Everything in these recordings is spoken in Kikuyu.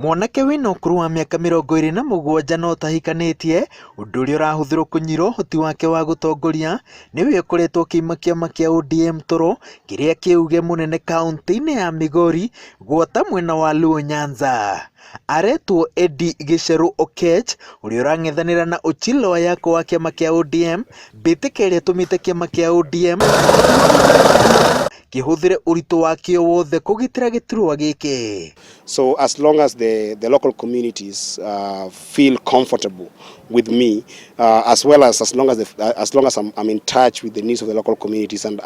Mwanake wĩna ũkũrũ wa mĩaka 27 na ũtahikanĩtie, ũndũ ũrĩa ũrahũthĩrwo kũnyira ũhoti wake wa gũtongoria, nĩwe ũkoretwo akĩima kĩama kĩa ODM toro kĩrĩa kĩ uge mũnene kauntĩ-inĩ ya Migori gwata mwena wa Luo Nyanza. Aretwo Eddie Gicheru Oketch ũrĩa ũrang'ethanĩra na Ochilo Ayako wa kĩama kĩa ODM, mbĩtĩka ĩrĩa ĩtũmĩte kĩama kĩa ODM kĩhũthĩre ũritũ wakĩo wothe kũgitĩra gĩturwa gĩkĩ. So as long as the local communities feel comfortable with me, as well as long as, the, as long as I'm in touch with the needs of the local communities and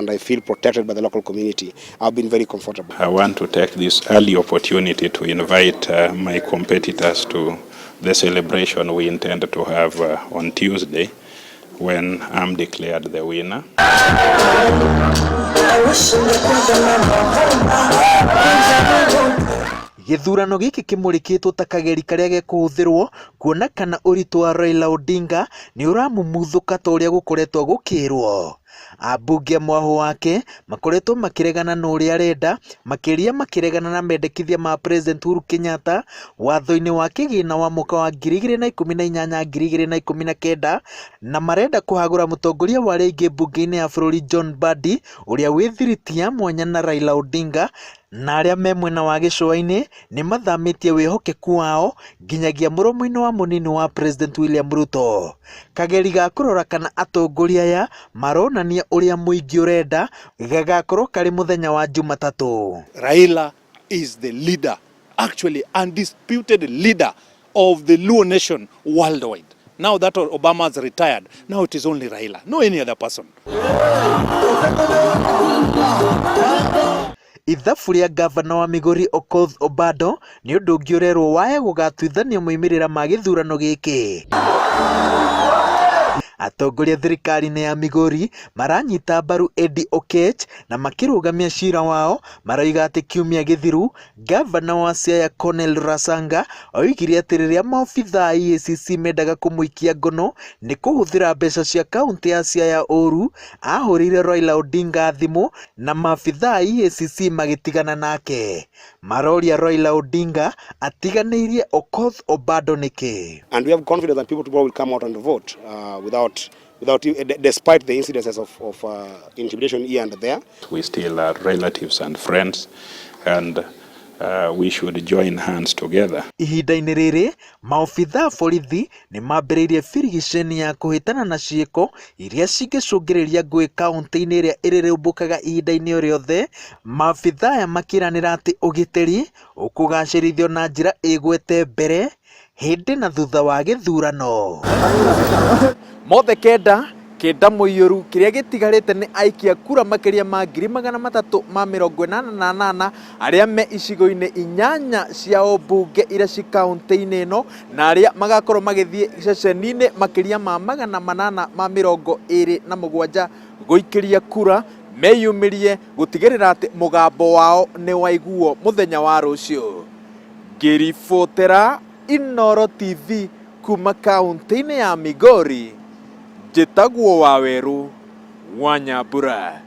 I feel protected by the local community, I've been very comfortable. I want to take this early opportunity to invite my competitors to the celebration we intend to have on Tuesday when I'm declared the winner. Gĩthurano gĩkĩ kĩmũrĩkĩtwo ta kageri karĩa gekũhũthĩrwo kuona kana ũritũ wa Raila Odinga nĩ ũramumuthũka ta ũrĩa gũkoretwo gũkĩrwo. Ambunge a mwahũ wake makoretwo makĩregana na ũrĩa arenda, makĩria makĩregana na mendekithia ma President Uhuru Kenyatta watho-inĩ wa kĩgĩna wa mwaka wa 2018 2019, na marenda kũhagũra mũtongoria wa arĩa aingĩ mbunge-inĩ ya bũrũri John Mbadi ũrĩa wĩ thiriti ya mwanya na Raila Odinga, na arĩa me mwena wa gĩcũa-inĩ nĩ mathamĩtie wĩhokeku wao nginyagia mũromo-inĩ wa mũnini wa President William Ruto. Kageri ga kũrora kana atongoria aya maronania ũrĩa mũingĩ ũrenda gagakorwo karĩ mũthenya wa Jumatatũ. Raila is the leader, actually undisputed leader of the Luo nation worldwide. Now that Obama has retired, now it is only Raila, no any other person. Ithabu rĩa ngavana wa Migori Okoth Obado nĩ ũndũ ũngĩ ũrerwo wae gũgatuithania moimĩrĩra ma gĩthurano gĩkĩ. Atongoria thirikari-inĩ ya Migori maranyita mbaru Eddie Oketch na makĩrũgamia cira wao maroiga atĩ kiumia gĩthiru ngavana wa Siaya Cornel Rasanga oigire atĩ rĩrĩa maobithaa a EACC mendaga kũmũikia ngono nĩ kũhũthĩra mbeca cia kaũntĩ ya Siaya ũru, ahũrĩire Raila Odinga thimũ na maabithaa a EACC magĩtigana nake. Maroria Raila Odinga atiganĩirie Okoth Obado nĩkĩ. And we have confidence that people tomorrow will come out and vote without, despite the incidences of intimidation here and there. We still are relatives and friends, and we should join hands together. Ihinda-inĩ rĩrĩ, maobithaa a borithi nĩ mambĩrĩirie birigiceni ya kũhĩtana na ciĩko iria cingĩcũngĩrĩria ngũĩ kaunti-inĩ ĩrĩa ĩrĩrĩmbũkaga ihinda-inĩ o rĩothe, maabithaa aya makĩranĩra atĩ ũgitĩri ũkũgacĩrithio na njĩra ĩgwete mbere hĩndĩ na thutha wa gĩthurano. Mothe kenda kenda mũiyũru kĩrĩa gĩtigarĩte nĩ aikia kura makĩria ma 388,000 arĩa me icigo-inĩ inyanya cia ũmbunge iria ci kaunti-inĩ ĩno, na arĩa magakorwo magĩthiĩ ceceni-inĩ makĩria ma 827 gũikĩria kura, meyumĩrie gũtigĩrĩra atĩ mũgambo wao nĩ waiguo mũthenya wa rũciũ. Ngĩribotera Inooro TV kuma kaunti-inĩ ya Migori, njĩtagwo Wawerũ wa Nyambura.